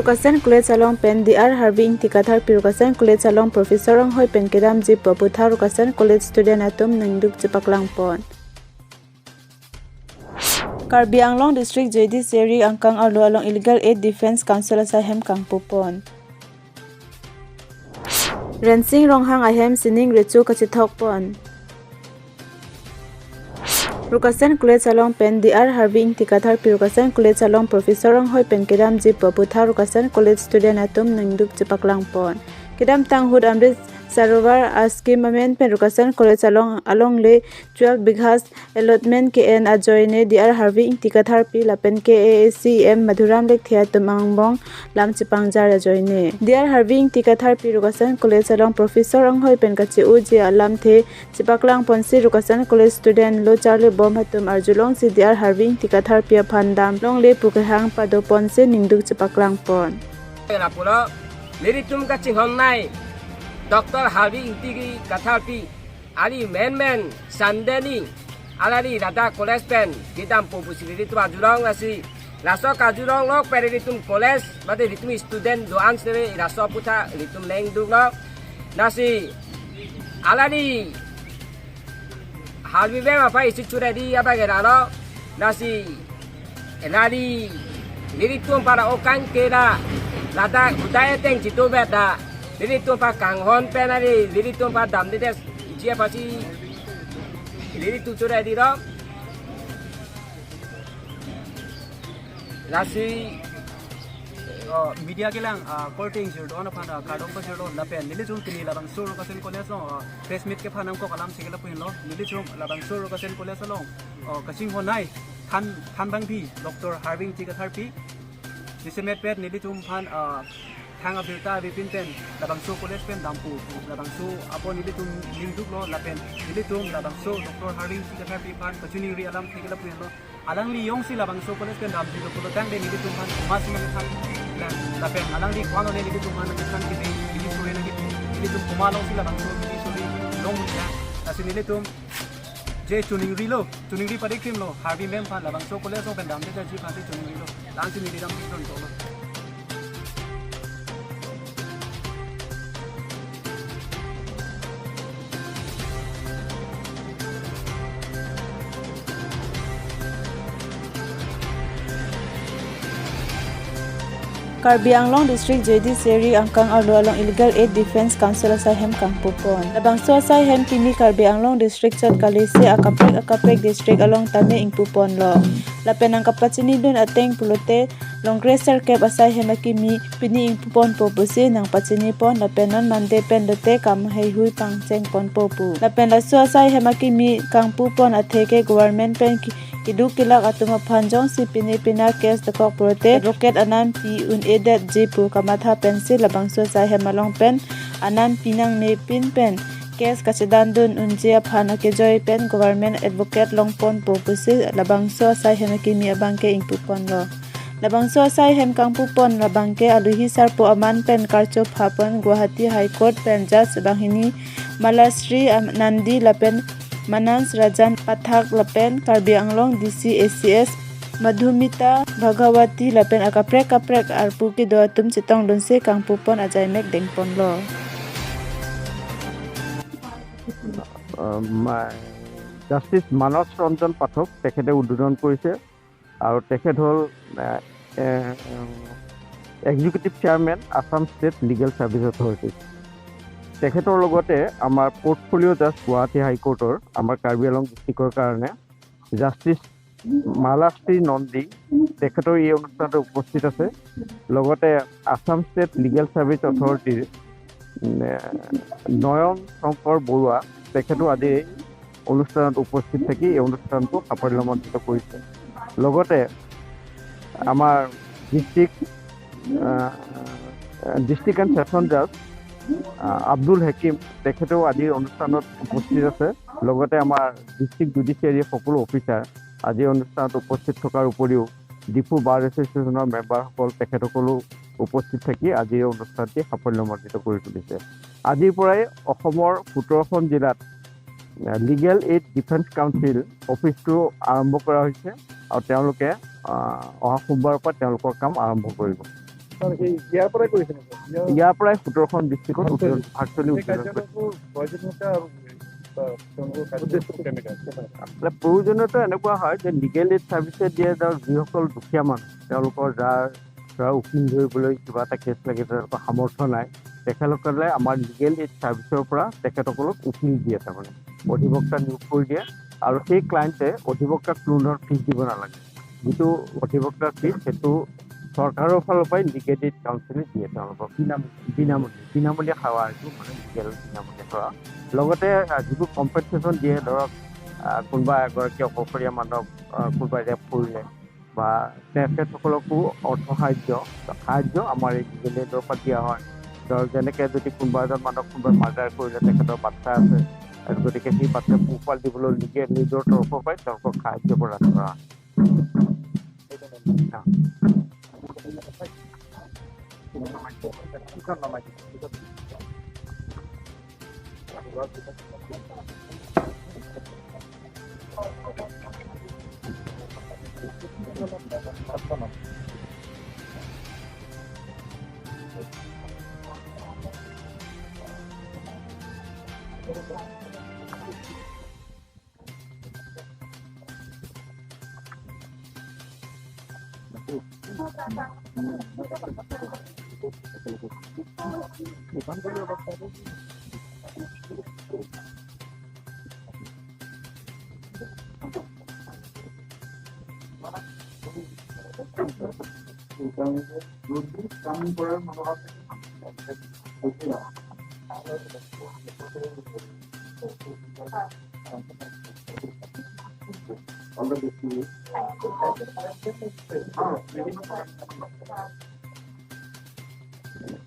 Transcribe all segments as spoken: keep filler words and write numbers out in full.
Rukasen College along pen D R Harvi Ingti Katharpi Rukasen College along Professor anghoi pen kedamji pu aphuthak Rukasen College student atum ningduk chepaklangpon. Karbi Anglong District Judiciary angkang arlo along Illegal Aid Defense Council asai hem kangpupon. Rensing Ronghang ahem sining recho kachethokpon. Rukasen College along pen D R Harvi Ingti Katharpi Rukasen College along Professor anghoi pen kedamji pu aphuthak Rukasen College student atum ningduk chepaklangpon. Kedamtang ahut Amrit Sarovar a scheme amen pen Rukasen College along alongle twelve bighas allotment ke-en ajoine D R Harvi Ingti Katharpi lapen K A A C M Madhuram Lekthe atum angbong lam chepangjar ajoine D R Harvi Ingti Katharpi Rukasen College along Professor anghoi pen kache-oji alamthe chepaklangponsi Rukasen College student lo charlibom atum arjulongsi D R Harvi Ingti Katharpi aphan dam longle pu kehang padoponsi ningduk chepaklangpon. Lapulo, nelitum kachinghonnei Doctor Harvi Ingti Katharpi, ari menmen Sunday ni, alari ladak college pen kedampo pusi nelitum arjulong, lasi laso karjulong lok pen nelitum college, mate nelitum student do-an sere laso aphuthak nelitum ningduklo, lasi alari Harvi mem aphan isi churedi abang eralo, lasi alari nelitum aphan okang kela, ladak utai ateng chito beda, nelitum aphan kanghon pen ari nelitum aphan damdedet iji aphansi nelitum churedilo. Lasi, uh, media kelang, uh, korte ingjir do-an aphan, uh, kardom pajirlo lapen nelitum pini labangso Rukasen College along, uh, press meet kephan nangkok alamthe ke lapu henlo. Nelitum labangso Rukasen College along, uh, kachinghonnei than, thanbangpi Doctor Harvi Ingti Katharpi. Jasemet pen nelitum aphan, uh, thang abirta avepin pen labangso college pen dampo, labangso apot nelitum ningduklo lapen nelitum labangso Doctor Harvi Ingti Katharpi aphan kachiningri alamthe ke lapu henlo. Alangli jongsi labangso college pen damji do pulo tangte nelitum aphan komatsi nangkethan lang, lapen alangli ko-an lone nelitum aphan nangkethan keme, neli suri nangkethan, nelitum komat alongsi labangso neli suri long lang. Lasi nelitum je chiningrilo, chiningri pade krimlo, Harvi mem aphan labangso college along pen damdedetji aphansi chiningrilo. La-ansi neli dam kron tolo. Karbi Anglong District Judiciary angkang arlo along Illegal Aid Defense Council asai hem kangpupon. Labangso asai hem kimi Karbi Anglong District chot kalisi akaprek akaprek district along tame ingpuponlo. Lapen nangkapachinidun ateng pulote Longkre sirkep asai hem akimi pini ingpuponpo pusi nangpachinipon lapen non Monday pen lote kam heihui pangchengponpo pu. Lapen laso asai hem akimi kangpupon athe ke government pen ki-, keduk kelak atum aphan jongsi pine pina case dokok pulote advocate anam pi un-edetji pu kamatha pensi labangso asai hem along pen anam pi nangnepin pen case kachedandun unji aphan akejoi pen government advocate longponpo pusi labangso asai hem akimi abangke ingpuponlo. Labangso asai hem kangpupon abangke aluhi sarpo aman pen karcho phapon Guwahati High Court pen Judge banghini Malashri Am-, Nandi lapen Manas Rajan Pathak lapen Karbi Anglong D C A C S Madhumita Bhagawati lapen akaprek kaprek arpu kedo atum chetongdunsi kangpupon ajaimek dengponlo. আহ, মা-, জাষ্টিছ মানস ৰঞ্জন পাঠক তেখেতে উদ্বোধন কৰিছে আৰু তেখেত হ'ল, আহ, এ, executive chairman Assam state legal service authority. তেখেতৰ লগতে আমাৰ পৰ্টফলিঅ' জাজ গুৱাহাটী হাইকোৰ্টৰ আমাৰ কাৰ্বি আংলং ডিষ্ট্ৰিক্টৰ কাৰণে জাষ্টিছ মালাশ্ৰী নন্দী তেখেতৰ এই অনুষ্ঠানত উপস্থিত আছে। লগতে আছাম ষ্টেট লিগেল ছাৰ্ভিচ অথৰিটিৰ, উম, এ, নয়ন শংকৰ বৰুৱা তেখেতো আজি এই অনুষ্ঠানত উপস্থিত থাকি এই অনুষ্ঠানটো সাফল্যমণ্ডিত কৰিছে। লগতে আমাৰ ডিষ্ট্ৰিক্ট, আহ, ডিষ্ট্ৰিক্ট এণ্ড ছেছন জাজ, আহ, আব্দুল হাকিম তেখেতেও আজিৰ অনুষ্ঠানত উপস্থিত আছে। লগতে আমাৰ ডিষ্ট্ৰিক্ট জুডিচিয়াৰীৰ সকলো অফিচাৰ আজিৰ অনুষ্ঠানত উপস্থিত থকাৰ উপৰিও ডিফু বাৰ এছ'চিয়েশ্যনৰ মেম্বাৰসকল তেখেতসকলো উপস্থিত থাকি আজিৰ অনুষ্ঠানটি সাফল্যমণ্ডিত কৰি তুলিছে। আজিৰ পৰাই অসমৰ সোতৰখন জিলাত, আহ, লিগেল এইড ডিফেন্স কাউন্সিল অফিচটো আৰম্ভ কৰা হৈছে আৰু তেওঁলোকে, আহ, অহা সোমবাৰৰ পৰা তেওঁলোকৰ কাম আৰম্ভ কৰিব। ছাৰ, সেই ইয়াৰ পৰাই কৰিছে নেকি? ইয়াৰ ইয়াৰ পৰাই সোতৰখন ডিষ্ট্ৰিক্টত ভাৰ্চুৱেলি উদ্বোধন, ভাৰ্চুৱেলি সেই উদ্বোধন কৰিছে। কাৰ্যসূচীটো প্ৰয়োজনীয়তা আৰু, আহ, তেওঁলোকৰ কাৰ্যসূচীটো কেনেকা? আচলতে প্ৰয়োজনীয়তা এনেকুৱা হয় যে লিগেল এইড ছাৰ্ভিচে দিয়ে, ধৰক যিসকল দুখীয়া মানুহ, তেওঁলোকৰ যাৰ ধৰা উকিল ধৰিবলৈ কিবা এটা কেছ লাগে, তেওঁলোকৰ সামৰ্থ্য নাই, তেখেতসকলে আমাৰ লিগেল এইড ছাৰ্ভিচৰ পৰা তেখেতসকলক উকিল দিয়ে, তাৰমানে অধিবক্তা নিয়োগ কৰি দিয়ে আৰু সেই ক্লায়েণ্টে অধিবক্তাক কোনো ধৰণৰ ফিজ দিব নালাগে। যিটো অধিবক্তাৰ ফিজ, সেইটো চৰকাৰৰ ফালৰ পৰাই লিগেল এইড কাউন্সিলে দিয়ে তেওঁলোকক। বিনামূলীয়া। বিনামূলীয়া, বিনামূলীয়া সেৱা এইটো, মানে লিগেল বিনামূলীয়া সেৱা। লগতে, আহ, যিবোৰ কম্পেনচেশ্যন দিয়ে, ধৰক, আহ, কোনোবা এগৰাকী অকলশৰীয়া মানুহক, আহ, কোনোবাই ৰেপ কৰিলে বা তেখেতসকলকো অৰ্থ সাহায্য, সাহায্য আমাৰ এই লিগেল এইডৰ পৰা দিয়া হয়। ধৰক যেনেকে যদি কোনোবা এজন মানুহক কোনোবাই মাৰ্ডাৰ কৰিলে, তেখেতৰ বাচ্ছা আছে, আৰু গতিকে সেই বাচ্ছা পোহপাল দিবলৈ লিগেল এইডৰ তৰফৰ পৰাই তেওঁলোকক সাহায্য প্ৰদান কৰা হয়।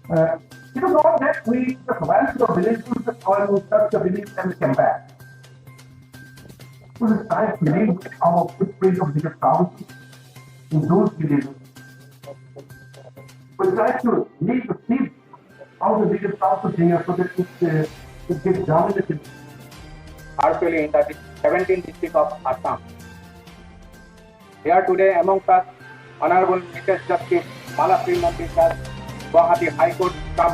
Uh, it is not that we just went to the village, we just called, we searched the village and came back. We decided to leave our footprint of the sound in those villages. We try to leave the seed of the biggest sound here so that it, uh, it gets dominated. Actually, in the seventeen district of Assam. Here today among us, Honorable Mrs Justice Mala Srimanti Judge, Guwahati High Court, from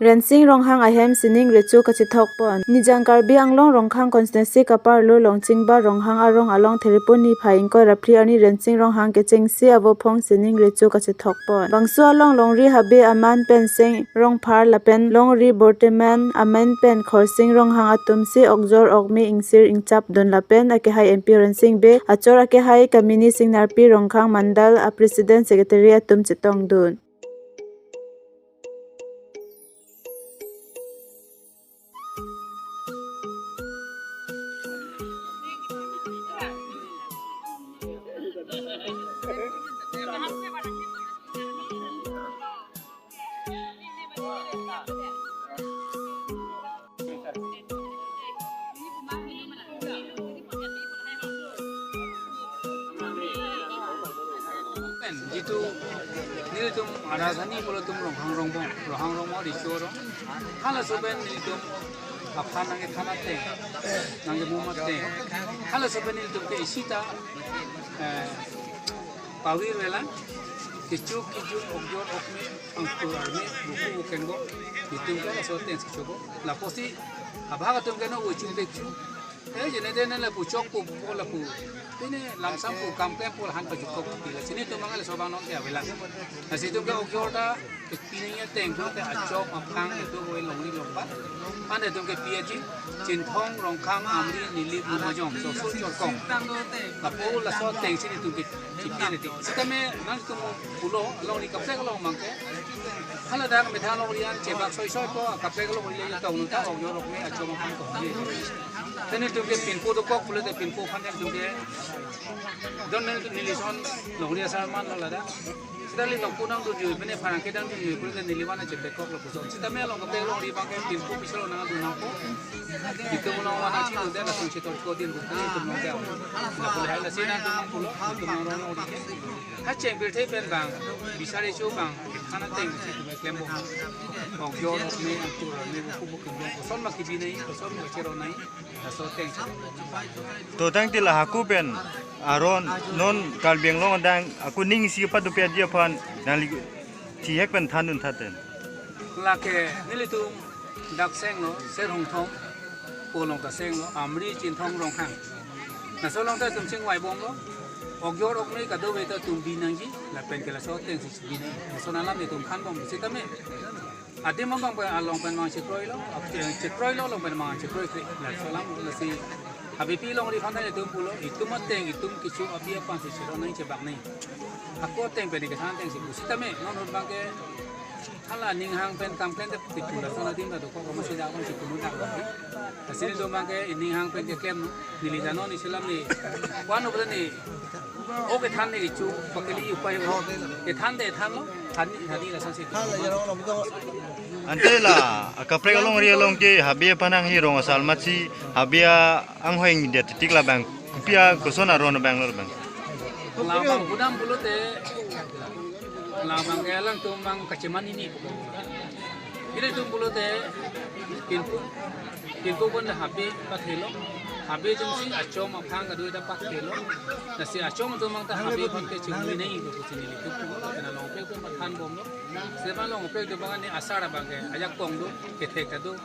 Rensing Ronghang ahem sining recho kachethok pon. Nijang Karbi Anglong Rongkhang constituency kaparlo Longchingba Ronghang arong along Thereponi phai ingkoi ra phli arni Rensing Ronghang kechengsi avophong sining recho kachethok pon. Bangso along longri Habe Amen pen Seng Rongphar lapen longri Borteman Amen pen Khorsing Ronghang atum si okjor okme ingsir ingchap dun lapen akehai M P Rensing Bey, achor akehai Kamini Singnarpi, Rongkhang Mandal a President Secretary atum chetong dun. Jitu nelitum rajdhani pulotum Ronghang Rongbong, Ronghang Rongbong recho arong. Halaso pen nelitum aphan nangkethan ateng, nangkemum ateng. Halaso pen nelitum ke isi ta, eh, pavir velang, kechuk kejun, okjor okme, angkur arme, buku bukengo, nelitum ke laso ateng si chogo. Lapusi abhag atum ke no uchu pechu. Eh, jene jene lapu chokpo, po lapu. Pine lamsam pu kam klem pu lahan pajukok pu pila. Sini tum mangal sobang nong ke avelang. Lasi itum ke okjor ta, pine ya teng pu te achok aphang itum oi longri longpat. Ane itum ke P H G, Chinthong, Rongkhang, Amri, Nilip, Lumajong, Soso, Chorkong. Lapu laso ateng sini itum ke chipi neti. Sitame nangtum pulo, longri kaprek along abang ke. Haladak methang longri an chebak soi soi ko, kaprek alongri le tong ta okjor okme achok aphang ko. Te nelitum ke pinpo dokok pulote pinpo aphan nelitum ke. Don nelitum neli ason longri asar manlo ladak. Sita neli nokpu nangdunjui, pine pherangke nangdunjui pulote neli van achepekok lapuson. Sitame along kaprek alongri abang ke pinpo piso nangdun nangpo. Itum along van achi dunde lason chetor ko din buku itum along ke. Lapu lahai lasi nangtum pulo, itum along longri ke. Kacheng pirthe pen abang, bisari chu abang, khana teng si itum klempo. Okjor okme, angkur arme, buku buku, koson ma kebi nai, koson ma kachero nai. Laso ateng. To tangte la hako pen aron non Karbi Anglong adang ako ning isi padopya ji apha Nangli thihek pen thandun thatten. Lake nelitum dak senglo, Ser Hongthom, Polong ta senglo, Amri Chinthong Ronghang. Laso along ta itum chingvaibomlo. Okjor okmei kadokave ta itum bi nangji, lapen ke laso atengsi bi nang. Laso alam itum thanbom sitame. Adim abang pen along pen mang chekroilo, chekroilo along pen mang chekroikre. Laso alam lasi. Habeipi longri aphan itum pulo, itum ateng, itum kecho abi aphansi chero nang chebak nang. Ako ateng pen kethan atengsi pu sitame, non ahut abang ke hala ninghang pen kam klem det, ti pu lason adim ta dokok, masi dak abang si pu nu dak abang. Lasi nelitum abang ke ninghang pen keklem, neli ta non isi alam ni, one of the ni, o kethan ni kecho, pakeli upai ho, kethan te thanlo, than ni, than ni lasonsi. Ante la, akaprek alongri along ke, habei aphan hanghe rong asal matsi, habei anghoi ingdet tik labang, kopi a koson aron abang lo labang. Labang pudam pulote, labang ke alangtum abang kacheman ini. Ilitum pulote, kinku, kinku pon habei pathelo, habei atumsi achom aphang kadokave ta pathelo. Lasi achom atum abang ta habei aphan ke chinglu nangji pusi nelitum pulo, kena longpek pen pathanbomlo. Sema longpek do abang ni asar abang ke, ajakong do, kethek ta do.